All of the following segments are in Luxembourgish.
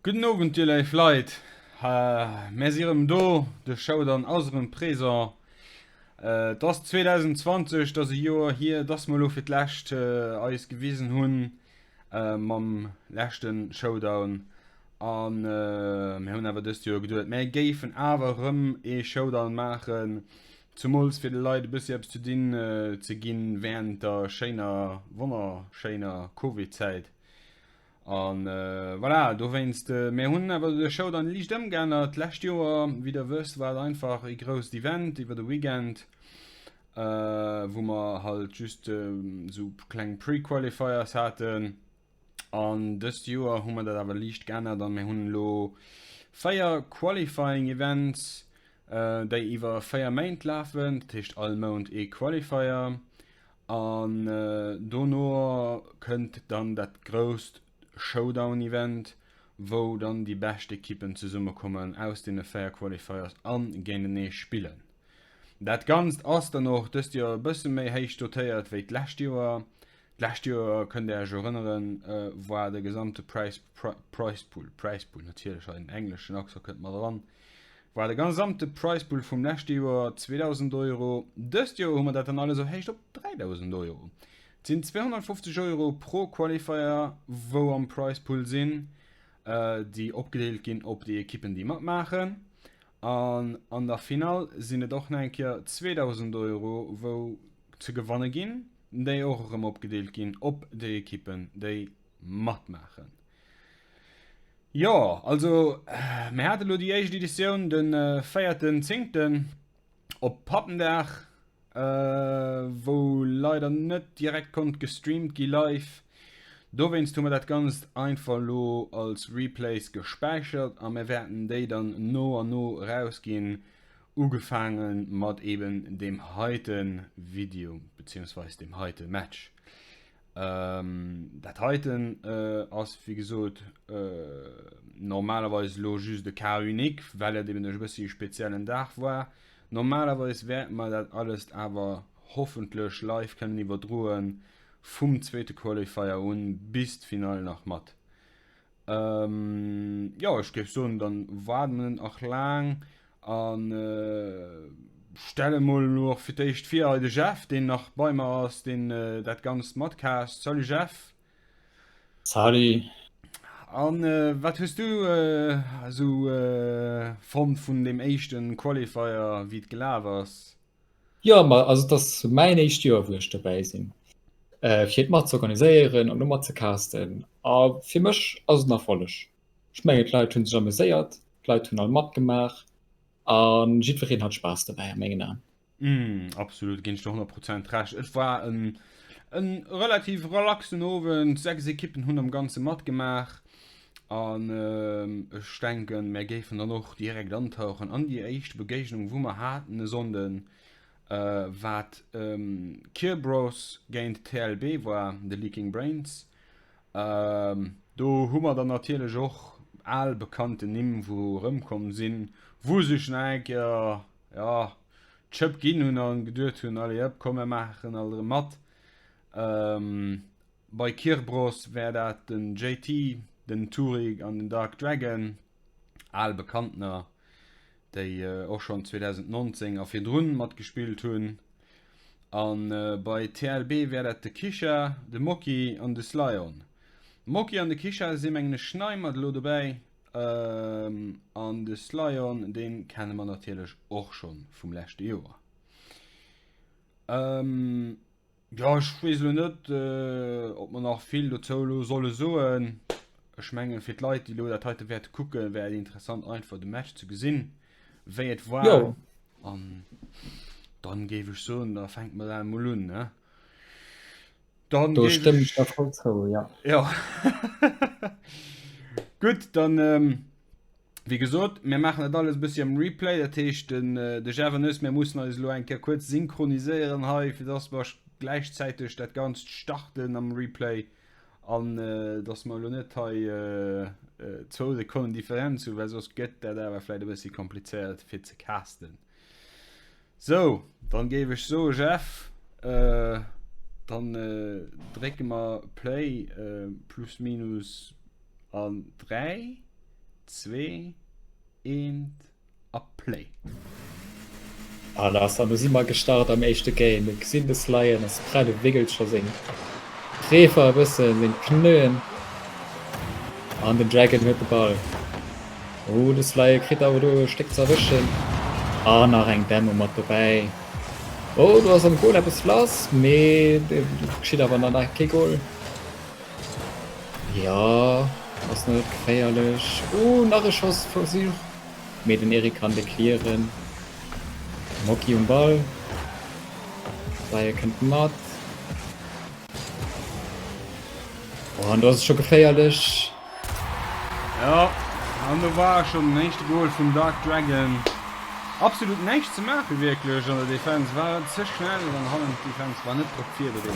Gudden Owend dir léif Leit, mär si rëm do, de Showdown ass erëm présent. Et ass 2020, et ass e Joer hier, dass mer elo fir d'lescht eis gewisen hunn mam leschte Showdown. An mär hunn awer dëst Joer geduet, mär géifen awer erëm ee Showdown maachen, zumools fir de Leit e bëssi eppes ze dinn ze ginn während der schéiner, wonnerschéiner Covid-Zäit. An voilà, dowéinst, mir hunn awer de Show dann liicht ëmgeännert. D'lescht Joer, wéi der wësst, war et einfach ee grousst Event iwwer de Weekend, wou mer halt just esou kleng Pre-Qualifiers haten. An dëst Joer hu mer dat awer liicht geännert an mir hunn elo 4 Qualifying Events, déi iwwer 4 Méint lafen, dat heescht all Mount ee Qualifier. An dono kënnt dann dat grousst Showdown-Event, wou dann déi bescht Ekippen zesummekommen aus deene 4 Qualifiers a géintenee spillen. Dat Ganzt ass dann och dëst Joer e bësse méi héich dotéiert wéi d'lescht Joer. D'lescht Joer, kënnt Är Iech erënneren, war de gesamte Price, Price Pool, Price Pool natierlech, hei den engleschen Accent kënnt mat eran, War de gesamte Prize Pool vum leschte Joer 2.000 Euro. Dëst Joer hu mer dat dann alles erhéicht op 3.000 Euro. Et sinn 250 Euro pro Qualifier wou am Prize Pool sinn, déi opgedeelt ginn op déi Ekippen déi matmaachen. An an der Finall sinn et och nach eng Kéier 2.000 Euro wou ze gewanne ginn, déi och erëm opgedeelt ginn op déi Ekippen déi matmaachen. Jo, also mir hate lo déi éischt Editioun de véierten zéngten op Pappendag, wou leider net direkt konnt gestreamt gi live. Dowéinst hu mer dat Ganzt einfach lo als Replays gespäichert a mir wäerten déi dann no an no erausginn, ugefaange mat eben deem heite Video beziehungsweis deem heite Match. Dat heiten ass wéi gesot normalerweis elo just e Cas unique, well et eben e bëssi e speziellen Dag war. Normalerweis wäerte mer dat alles awer hoffentlech live kënnen iwwerdroen, vum zweete Qualifier un bis d'Finall nach mat. Jo, ech géif soen, dann waarde mer net nach laang a stelle mol elo och fir d'éischt vir hei de Jeff, deen nach bei mer ass, deen dat Ganzt matcast. Salut Jeff! Salut! A wat hues du esou fonnt vun deem éischte Qualifier, wéi et gelaf ass? Jo, ma also et ass mäin éischt Joer, wou ech dobäi sinn, fir et mat ze organiséieren an och mat ze casten. A fir mech ass et en Erfolleg. Ech mengen, d'Leit hu sech ameséiert, d'Leit hunn all matgemaach a jiddwereen hat Spaass dobäi a mengen Aen. Absolut, ginn ech der 100 Prozent Recht. Et war en relativ relaxen Owend, 6 Ekippen hunn am Ganze matgemaach an ech denken, mär géifen dann och direkt antauchen an déi éischt Begéignung, wou mer haten e Sonnden, wat Kier Bros géint TLB war, The Leaking Brains. Do hu mer dann natierlech och al bekannten Nimm, wou erëmkomm sinn, wou sech nach eng Kéier, jo, d'Schëpp ginn hunn a geduet hunn, allez hëpp, komm mir maachen alt erëm mat. Bei Kirbros wär dat den JT, den Turik an den Dark Dragon, al Bekanntener, déi och schonn 2019 a virdrun matgespillt hunn. A bei TLB wär dat de Kisha, de Moki an de Slyon. De Moki an de Kisha si mengen ech nei mat elo dobäi an de Slyon, dee kenne mer natierlech och schonn vum leschte Joer. Jo, ech weess elo net, ob mer nach vill dozou elo solle soen. Ech mengen, fir d'Leit, déi elo dat heite wäerte kucken, wär et interessant, einfach de Match ze gesinn, wéi et war. Jo. An dann géif ech soen, da fänke mer dat emol un, ne? Dann Do géif stëmmen ech. ech der voll zou, ja. Jo. Gutt, dann. Wéi gesot, mir maachen dat alles e bëssi am Replay, dat heescht den de Jeff an ech, mir mussen eis elo eng Kéier kuerz synchroniséieren hei, fir dass mer gläichzäiteg dat Ganzt starten am Replay an dass mer elo net hei zwou Sekonnen Differenz hunn, well soss gëtt dat awer vläicht e bëssi komplizéiert fir ze casten. Sou, dann géif ech soe Jeff, dann drécke mer Play plus minus an 3. 2, 1 a Play. A lass, an do si mer gestart am éischte Game. Mir gesinn de Sly an ass prett, e wéckelt scho seng Reefer e bëssen, seng Pneuen an den Dragon huet de Ball. Oh, de Sly kritt awer do e Stéck ze erwëschen an nach eng Demo mat dobäi. Oh, do ass am Goal eppes lass, mee do geschitt awer nach kee Goal. Jo, ass net geféierlech. Oh, nach e Schossversuch, mee den Eric kann de clearen. Moki um Ball. Saye kënnt mat. Oh, an do ass et scho geféierlech. Jo, an do war schonn den éischte Goal vum Dark Dragon. Absolut näischt ze maache wierklech an der Defense. War ze schnell an hannen d'Defense war net drop virbereet.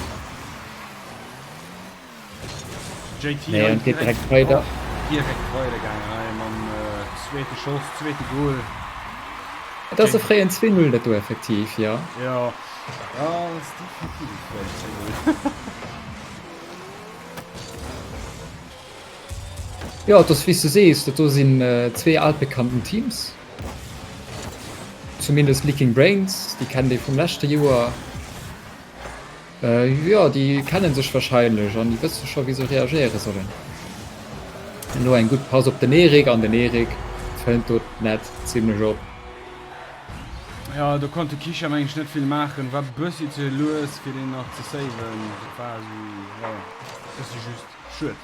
JT Nee, an geet direkt weider. Direkt weider gaangen hei mam zweete Schoss, zweete Goal. Et ass e fréien 2-0 dat do effektiv, jo. Jo, jo, ass definitiv e fréien 2-0. Jo, et ass wéi s du sees, dat do sinn zwee altbekannten Teams. Zumindest Leaking Brains, déi kennt ee vum leschte Joer. Jo, déi kennen sech wahrscheinlech an déi wësse scho wéi se reagéiere sollen. Elo eng gutt Pass op den Eric an den Eric fënnt do d'Nett zimlech op. Jo, do konnt de Kisha meng ech net vill maachen, war bëssi ze lues fir deen nach ze saven. Dat war esou, jo, bëssi just schued.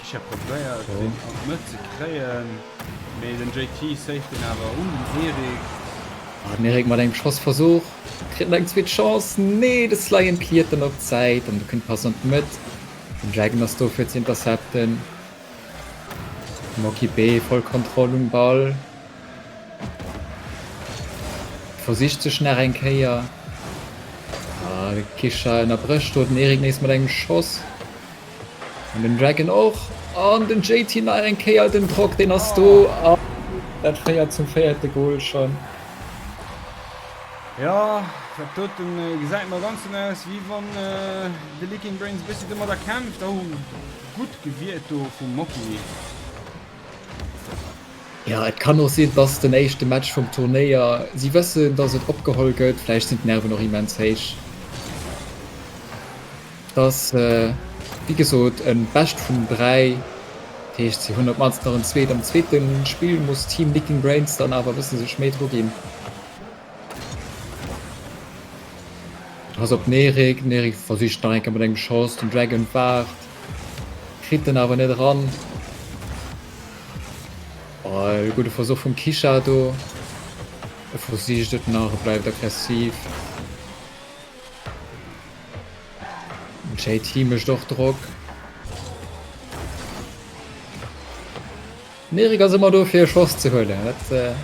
Kisha probéiert deen an d'Mëtt ze kréien, mee den JT saved deen awer un den Erik. Ah, den Erik mat engem Schossversuch, kritt nach eng zweet Chance, nee de Sly cleart dann op d'Säit an do kënnt d'Pass an d'Mëtt. Den Dragon ass do fir ze intercepten. Moki B voll Kontroll um Ball. Versicht sech nach eng Kéier. Ah, de Kisha ënnerbrécht do den Erik nees mat engem Schoss. An den Dragon och. An den JT nach eng Kéier den Drock, deen ass do. An dat féiert zum véierte Goal schonn. Jo, dat doten gesäit mer ganz dono aus, wéi wann de Leaking Brains e bëssi domadder kämpft. Oh, gutt gewiert do vum Moki. Jo, et kann och sinn, et ass den éischte Match vum Turnéier. Si wëssen, datt et opgeholl gëtt. Vläicht sinn d'Nerven och immens héich. Et ass, wéi gesot, e Bescht vun 3. Dat heescht, si hunn op d'mannst nach en zweet. Am zweete Spill muss Team Nicking Brains dann awer e bësse sech méi dru ginn. Pass op den Erik. Den Erik versicht nach eng Kéier mat engem Schoss. Den Dragon waart, kritt en awer net eran. Oh, e gudde Versuch vum Kisha do. E versicht et nach, e bleift aggressiv. Den JT mécht och Drock. Den Erik ass ëmmer do fir e Schoss ze huelen. Dat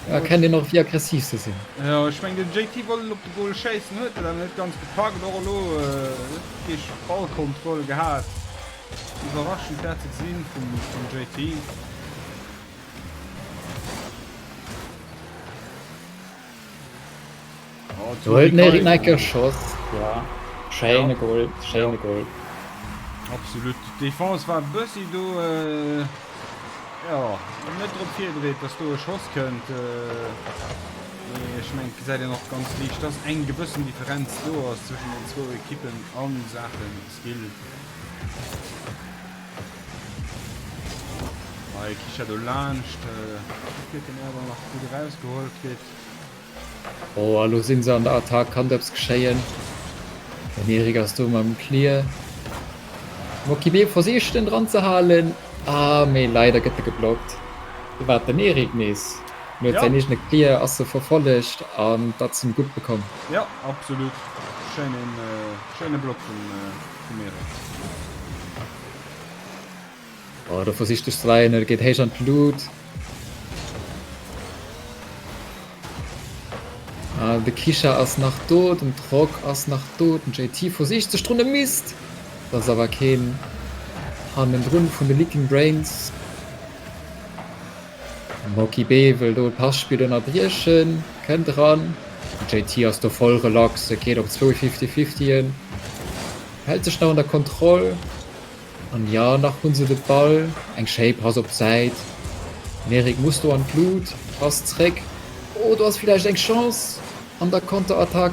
erkennt een och wéi aggressiv se sinn. Jo, ech mengen den JT wollt op de Goal schéissen, huet et awer net ganz gepackt. Och elo net wierklech Ballkontroll gehat. Iwwerraschend dat ze gesinn vum JT. Do huet den Eric Necker Schoss. Ja, schéine Goal, schéine Goal. Absolut. D'Defense war e bëssi do, jo, net drop virbereet, dass do e Schoss kënnt. Mee ech mengen, et gesäit een och ganz liicht, dass eng gewëssen Differenz do ass zwëschen den zwou Ekippen a Saache Skill. Hei Kisha do laanscht, huet den awer nach gutt erausgeholl kritt. Oh, a lo sinn se an der Attack, kann do eppes geschéien? Den Erik ass do mam Clear. Mokibe versicht en dran ze halen, ah mee leider gëtt e geblockt. Do war et den Erik nees, en huet säin eegene Clear, ass se verfollegt an dat ass em gutt bekomm. Jo, absolut, schéine Block vum Erik. Oh, do versicht de Sven, et geet héich an d'Lut. Ah, de Kisha ass nach do, den Trog ass nach do, den JT versicht sech drun, e misst! Da ass awer keen hannendrun vun de Leaking Brains. Moki B wëll do d'Passpill ënnerbriechen, kënnt eran. Den JT ass do voll relax, e geet op zwou Fifty-Fiftyen. Hält sech nach an der Kontroll. An jo, nach hunn se de Ball. Eng schéi Pass op d'Säit. Den Eric muss do an d'Lut. Pass zréck. Oh, do ass villäicht eng Chance an der Konterattack.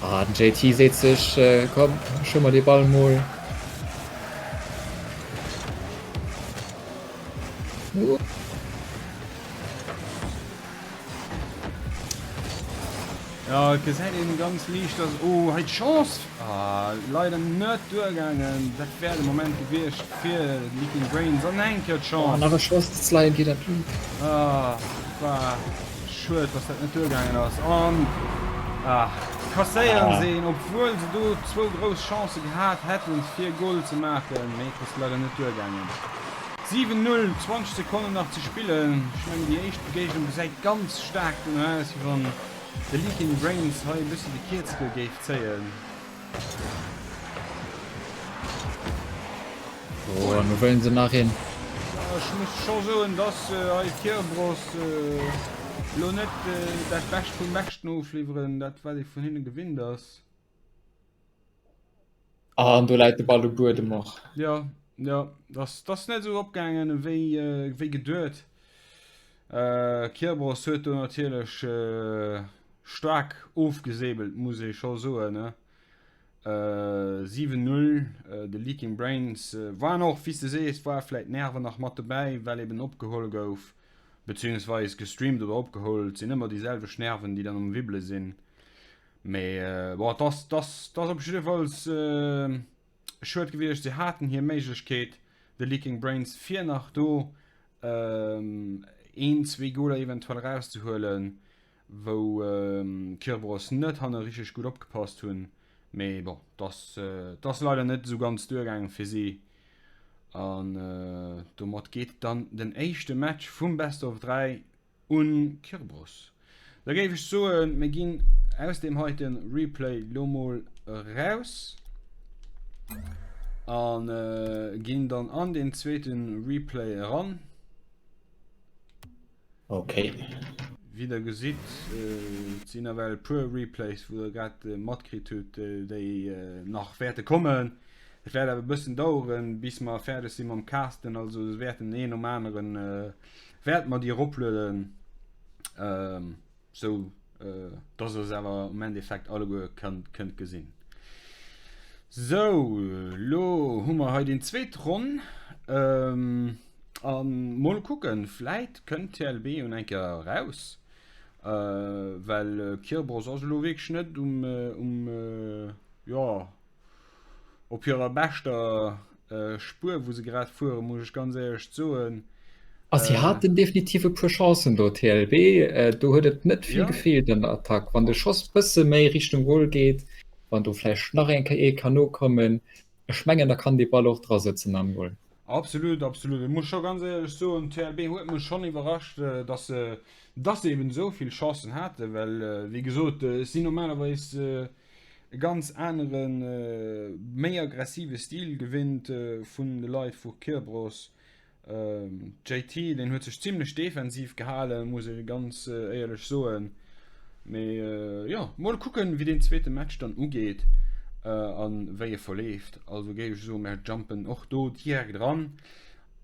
Ah, den JT seet sech, komm, ech huel mer dee Ball mol. Jo, et gesäit een ganz liicht, dass, oh, hei d'Chance, ah, leider net duergaangen. Dat wär de Moment gewiescht fir Leaking Brains an eng Kéier d'Chance. Oh, nach e Schoss, de Slime geet an d'Luucht. Ah, war schued, dass dat net duergaangen ass. An, ah, kasséieren se een, obwuel se do zwou grouss Chancë gehat hätten, fir Goal ze maachen, mee et ass leider net duergaangen. 7, 0, 20 Sekonnen nach ze spillen. Ech mengen déi éischt Begéignung gesäit ganz staark dono aus, wéi wann de Leaking Brains hei e bëssi de Kierzke géif zéien. Oh, an lo wëllen se nach een. Jo, ech muss scho soen, dass hei Kirbros lo net dat Bescht vum Beschten ofliwweren, dat wat ee vun hinne gewinnt ass. Ah, an do läit de Ball um Buedem och. Jo, jo, dass dass net esou opgaangen ewéi ewéi geduet. Kirbros huet do natierlech staark ofgesäbelt, muss ee scho soen, ne? 7, 0, de Leaking Brains waren och, wéi s de sees, war vläit Nerven nach mat dobäi, well eben opgeholl gouf, beziehungsweis gestreamt oder opgeholl, et sinn ëmmer déi selwecht Nerven, déi dann um Wibbele sinn. Mee bon, et ass, et ass, et ass op jiddefalls schued gewiescht. Se haten hir Méiglechkeet, de Leaking Brains, fir nach do een, zwee Goler eventuell erauszehuelen, wou Kerberos net hanne richteg gutt opgepasst hunn. Mee bon, et ass, et ass leider net esou ganz duergaange fir si. An domat geet dann den éischte Match vum Best of 3 Un Kirbros. Da géif ech soen, mir ginn aus deem heite Replay lo mol eraus a ginn dann an deen zweete Replay eran. Okay. Wéi der gesitt, et sinn nawell e puer Replays, wou der grad matkritt hutt, déi nach wäerte kommen. Et wäert awer e bëssen daueren, bis mer fäerdeg si mam Casten. Also se wäerten een nom aneren Wäert mer déi eroplueden, sou dass der se awer am Endeffekt alleguer kënnt gesinn. Sou, lo hu mer hei déi zweet Ronn a mol kucken, vläit kënnt TLB un eng Kéier eraus, well Kirbros ass elo wierklech net um, jo, Op hirer beschter Spuer wou se grad fueren, muss ech ganz éierlech soen. A si haten definitiv e puer Chancen do, TLB. Do huet et net vill gefeelt an der Attack. Wann de Schoss bësse méi Richtung Goal geet, wann do vläicht nach eng Kéier ee kann nokommen, ech mengen da kann dee Ball och dra sëtzen am Goal. Absolut, absolut. Ech muss scho ganz éierlech soen, TLB huet mech schonn iwwerrascht, dass se, dass se eben esou vill Chancen haten, well wéi gesot, ech sinn normalerweis e ganz aneren, méi aggressive Stil gewinnt vun de Leit vu Kirbros. JT, deen huet sech zimlech defensiv gehalen, muss ee ganz éierlech soen. Mee jo, mol kucken, wéi deen zweete Match dann ugeet a wéi e verleeft. Also géif ech soen, mir jumpen och do direkt eran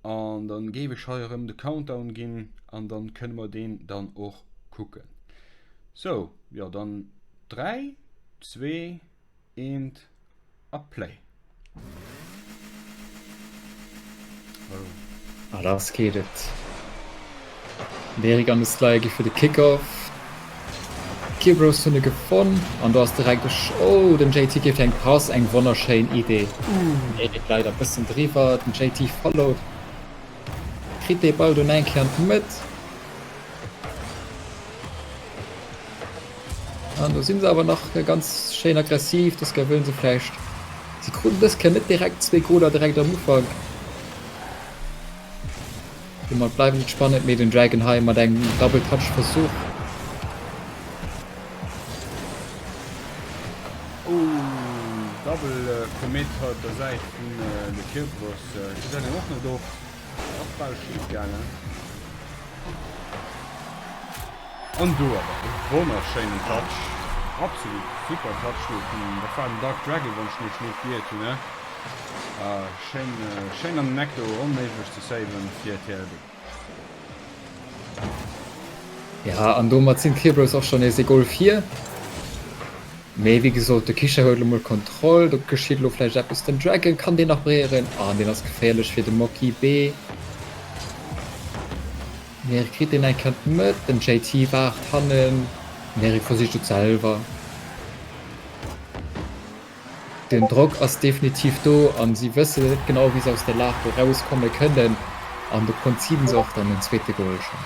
an dann géif ech hei erëm de Countdown ginn an dann kënne mer deen dann och kucken. Sou, jo dann. 3, 2, 1 a Play. Oh. A lass geet et. Den Eric an de Sly gi fir de Kickoff. D'Heroes hunn e gefonn an do ass direkt e Sch Oh, dem JT geet eng Pass, eng wonnerschéin Idee. Den Eric leider bëssen driwwer, den JT followed, kritt dee Ball dunn eng Kéier an d'Mëtt. An do sinn se awer nach ganz schéin aggressiv. Dës Kéier wëllen se vläicht, si kruten dës Kéier net direkt zwee Goler direkt am Ufank. Domat bleift et spannend, mee den Dragon hei mat engem Double Touch Versuch. Ooh, Double Commit hei op der Säit vun de Kirbros. Gesäit een och net oft. Ass bal schif gaangen. An do awer e wonnerschéinen Touch. Absolut super Touch do vum, dat war den Dark Dragon, wann ech mech net giert hunn, ne? Schéin, schéin an den Eck do, onméiglech ze saven fir TLB. Ja, an domat sinn d'Heroes och schonn nees ee Goal vir. Mee wéi gesot, de Kisha huet elo mol d'Kontroll, do geschitt elo vläicht eppes. Den Dragon kann deen nach bréieren an deen ass geféierlech fir de Moki B. Den Erik kritt deen eng Kéier an d'Mëtt, den JT waart hannen, den Erik versicht et selwer. Den Drock ass definitiv do an si wëssen net genau wéi se aus der Lag do rauskomme kënnen an do conceden se och dann den zweete Goal schonn.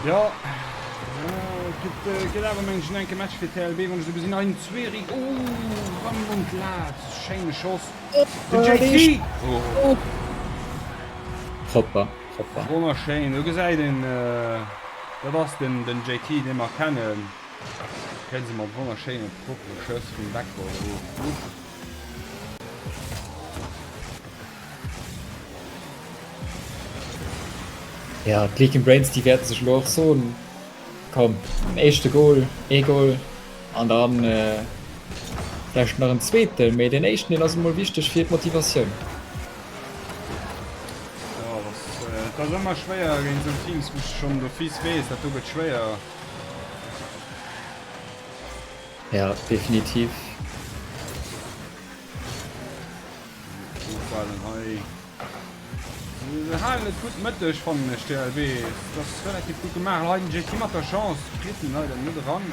Jo, et gëtt awer mengen ech en enke Match fir TLB, wann ech esou gesinn. Hei den Zweeri, oh rëm un d'Lat, schéine Schoss, den JT, oh. Propper, propper. Wonnerschéin, do gesäit een, dat ass den JT dee mer kennen. Kréien se mat wonnerschéine propere Schëss vum Backboard erof. Uff. Ja, d'Leaking Brains déi wäerte sech elo och soen, komm en éischte Goal, ee Goal an dann vläicht nach en zweeten, mee deen éischten deen ass emol wichteg fir d'Motivatioun. Jo, et ass ëmmer schwéier géint esou Teams, wou s de schonn d'office weess, dat do gëtt schwéier. Ja, definitiv. Ofhalen hei. Se halen et gutt mëtteg, fannen ech, TLB. Dat ass relativ gutt gemaach. Hei den JT mat der Chance, kritt en leider net eran.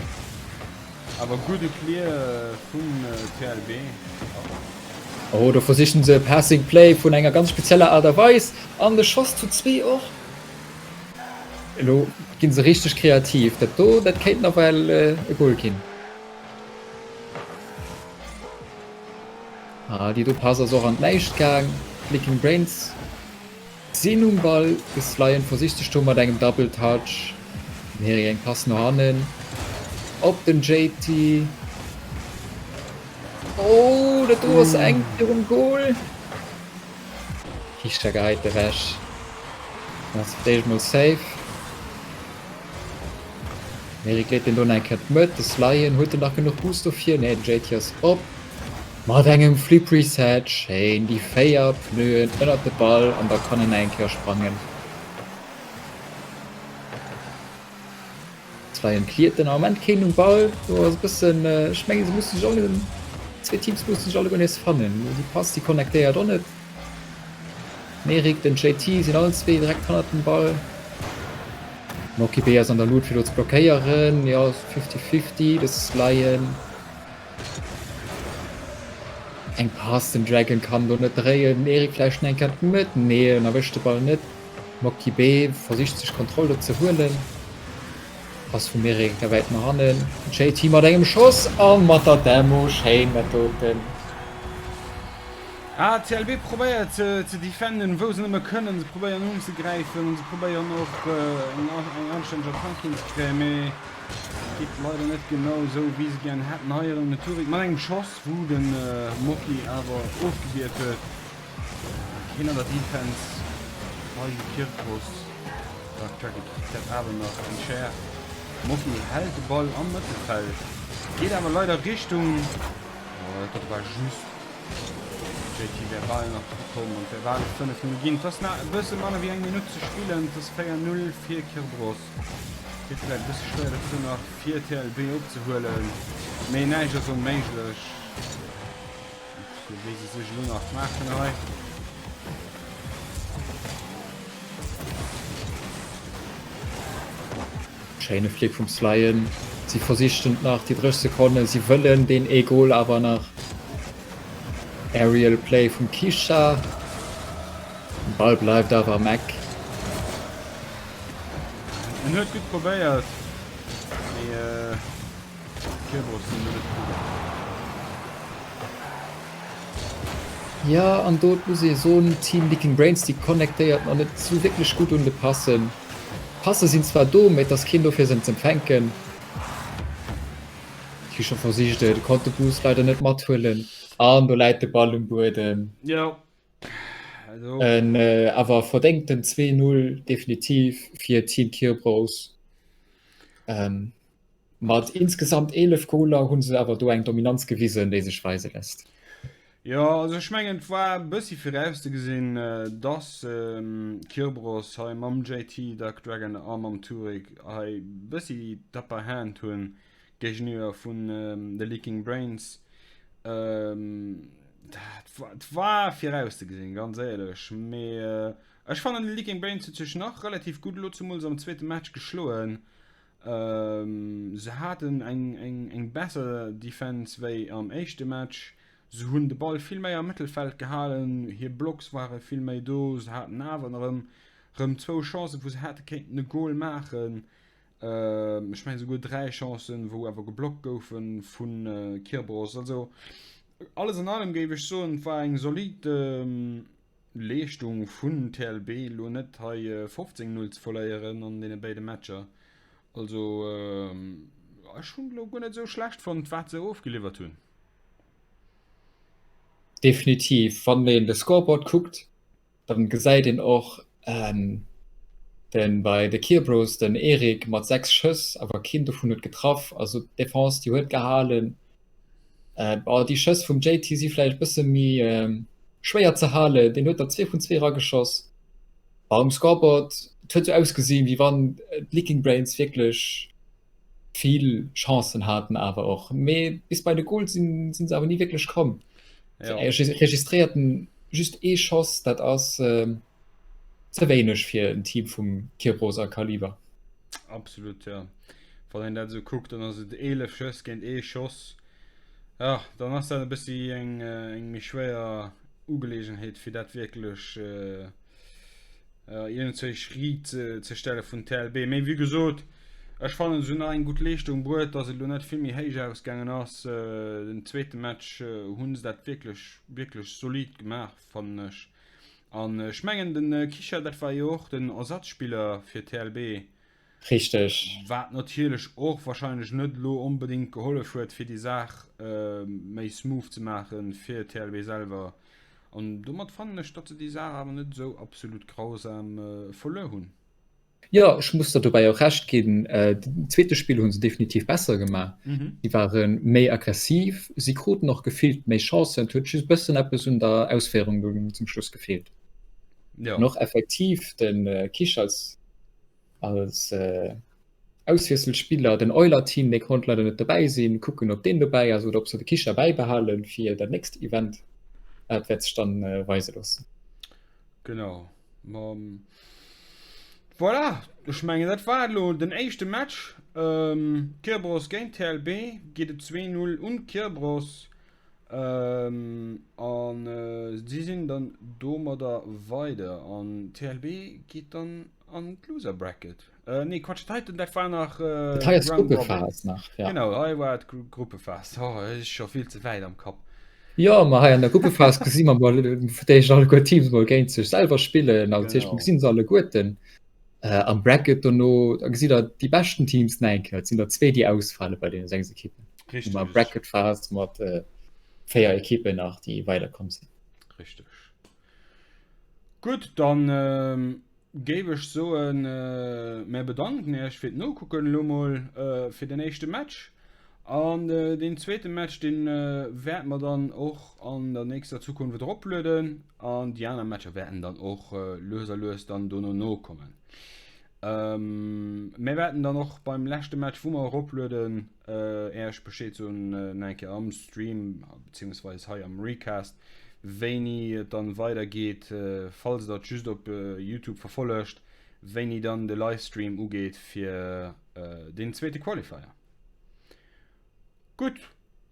Awer gudde Clear vun TLB. Oh, do versichen se e Passing Play vun enger ganz spezieller Aart a Weis. An de Schoss zu zwee och. Elo ginn se richteg kreativ. Dat do, dat kéint nawell e Goal ginn. Ah, déi do Pass ass och an d'Näischt gaang. D'Leaking Brains sinn um Ball. De Slyen versicht sech do mat engem Double Touch. Den Heri eng Pass no hannen op den JT. Oh, dat do ass enk virum Goal. Richter geheit ewech. Dann ass fir d'éischt mol safe. Den Eric leet den do nach eng Kéier d'Mëtt. De Slyen, huet en nach genuch Boost dofir? Nee, den JT ass op. Mat engem Flip Reset. Schéin déi 4 Pneuen ënnert de Ball an da kann en nach eng Kéier sprangen. Zwar cleart den Ament keen um Ball, do ass e bëssen, ech mengen se musse sech alle, zwee Teams musse sech alleguer nees fannen. Déi Pass déi connectéiert och net. Den Eric, den JT sinn allen zwee direkt hannert dem Ball. Den Okibe ass an der Lut fir do ze blockéieren, jo 50 50, de Slyen. Eng Pass, den Dragon kann do net dréien, den Eric vläicht nach eng Kéier an d'Mëtt, nee en erwëscht de Ball net. Moki B versicht sech Kontroll do ze huelen. Pass vum Eric da wäit no hannen. JT mat engem Schoss a mat der Demo. Schéin dat doten. Ah, CLB probéiert ze defenden wou se nëmme kënnen. Se probéieren unzegräifen an se probéieren och eng anstänneg Attack hinzekréien, mee geet leider net genau esou wéi se gären hätten. Hei erëm den Turik mat engem Schoss wou de Moki awer ofgewiert huet. Keen an der Defense bei Kirkos. Dark Dragon kritt dat awer nach entschärft. Moki hält de Ball am Mëttelfeld, geet awer leider Richtung, oh dat war just, JT wär bal nach dru komm an et wär bal 5, 0 ginn. Et ass nach e bësse manner wéi eng Minutt ze spillen, et ass 4, 0 fir Kirbrosd. Gëtt vläicht e bësse schwéier dat do nach fir TLB opzehuelen, mee näischt ass onméiglech. Wéi se sech elo nach maachen hei. Schéine Flick vum Slyen. Si versichten nach déi 30 Sekonnen. Si wëllen deen ee Goal awer nach. Aerial Play vum Kisha. Den Ball bleift awer am Eck. En huet gutt probéiert, mee. D'Kirboss sinn do net cool. Jo, an do muss ee soen, Team Leaking Brains, déi connectéiert nach net sou wierklech gutt un de Passen. D'Passe sinn zwar do, mee et ass keen do fir se z'empfänken. D'Kisha versicht et, konnt de Boost leider net mathuelen an do läit de Ball um Buedem. Jo, also. En awer verdéngten 2, 0 definitiv fir Team Kirbros. Ähm, mat insgesamt 11 Goler hunn se awer do eng Dominanz gewisen, déi sech weise lässt. Jo, also ech mengen et war e bëssi virauszegesinn, dass Kerberos hei mam JT, Dark Dragon a mam Turik hei bëssi d'Upper Hand hunn géigeniwwer vun de Leaking Brains. Dat war virauszegesinn, ganz éierlech. Mee ech fannen de Leaking Brains huet sech nach relativ gutt elo zemools am zweete Match geschloen. Se haten eng besser Defense wéi am éischte Match. Se hunn de Ball vill méi am Mëttelfeld gehalen, hir Blocks ware vill méi do. Se haten awer nach erëm rëm zwou Chancen, wou se hätte kéinten e Gol maachen. Ech mengen esouguer 3 Chancen, wou awer geblockt goufe vu Kerberos. Also alles an allem géif ech soen, et war eng zolidd Leeschtung vun TLB elo net hei 15, 0 ze verléieren an deene béide Matcher. Also ech hunn elo guer net esou schlecht fonnt wat se ofgeliwwert hunn. Definitiv, wann een de Scoreboard kuckt, dann gesäit een och den bei de Kierbros den Eric mat 6 Schëss, awer keen dovun huet getraff. Also d'Defense déi huet gehalen. Bon, déi Schëss vum JT si vläicht bësse méi schwéier ze halen. Deen huet der zwee vun zwee erageschoss. Bon, um Scoreboard, et huet sou ausgesinn, wéi wann d'Leaking Brains wierklech vill Chancen haten awer och. Mee bis bei de Goal sinn se awer ni wierklech komm. Se registréierten just ee Schoss, dat ass ze wéineg fir en Team vum Kierbroser Kaliber. Absolut, jo. Wann een dat esou kuckt, dann ass et 11 Schëss géint ee Schoss. Ja, dann ass dat e bëssi eng, eng méi schwéier Ugeleegenheet, fir dat wierklech äh, iergendzwéi riit ze, ze stelle vun TLB. Mee wéi gesot, ech fannen, se hunn nach eng gutt Leeschtung bruet, dass et elo net vill méi héich ausgaangen ass. Äh, den zweete Match äh, hu se dat wierklech, wierklech solid gemaach, fannen ech. An ech mengen den Kicher, dat war jo och den Ersatzspiller fir TLB. Richteg. Wat natierlech och wahrscheinlech net elo onbedéngt gehollef huet fir déi Saach méi smooth ze maache fir TLB selwer. An domat fannen ech, datt se déi Saach awer net esou absolut grausam verluer hunn. Jo, ech muss der dobäi och Recht ginn. Den zweete Spill hu se definitiv besser gemaach. Si ware méi aggressiv, si kruten och gefillt méi Chancen. Et huet just e bëssen eppes un der Ausféierung dunn zum Schluss gefeelt. An och effektiv de Kish als als Auswiesselspiller, den Euler-Team, dee konnt leider net dobäi sinn. Kucken, ob deen dobäi ass oder ob se de Kischer bäibehale fir dat nächst Event. Dat wäert sech dann weise loossen. Genau. Ma voilà, ech mengen dat war elo den éischte Match. Ähm, Kerberos géint TLB geet et 2-0 un Kerberos. Ähm, an äh, si sinn dann domadder weider an TLB geet dann an d'Loser Bracket. Äh, nee, Quatsch, dat heiten, dat war nach äh, Dat hei ass Round Robin. Gruppephas nach, ja. Genau, hei war d'Gru- Gruppephas. Oh, dat is scho vill ze wäit am Kapp. Jo, ma hei an der Gruppephas gesi mer mol fir d'éischt alleguer d'Teams mol géint sech selwer spillen. Also dat heescht, mer gesinn se alleguerten am Bracket dono. Da gesitt der déi beschten Teams nach eng Kéier. Et sinn der zwee, déi ausfale bei deene 6 Ekippen. Richteg. Hu mer Bracketphas mat 4 Ekippen nach, déi weiderkomm sinn. Richteg. Gutt, dann Géif ech soen, mär bedanken iech fir d'Nokucken elo mol fir den éischte Match. An deen zweete Match, dee wäerte mer dann och an der nächster Zukunft eroplueden. An déi aner Matcher wäerten dann och lues a lues dann dono nokommen. Mär wäerten dann och beim leschte Match, wou mer eroplueden, Äech Bescheed soen, nach eng Kéier am Stream beziehungsweise hei am Recast, wéini et dann weider geet, falls der et just op Youtube verfollegt, wéini dann de Livestream ugeet fir deen zweete Qualifier. Gutt,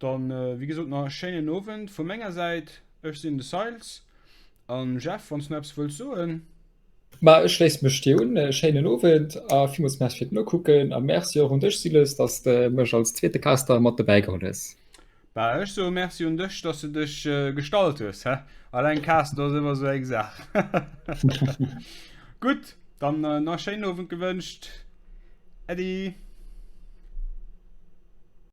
dann wéi gesot nach e schéinen Owend vu menger Säit. Ech sinn de Siles an Jeff, wann s du nach eppes wëlls soen? Ma ech schléisse mech dir un. E schéinen Owend a villmools Merci fir d'Nokucken a Merci och un dech Siles, dass de mech als zweete Caster mat dobäi geholl hues. Bah, ech soe Merci un dech, dass du dech gestallt hues, he? Alleng casten ass ëmmer sou eng Saach. Gutt, dann nach schéinen Owend gewënscht. Äddi!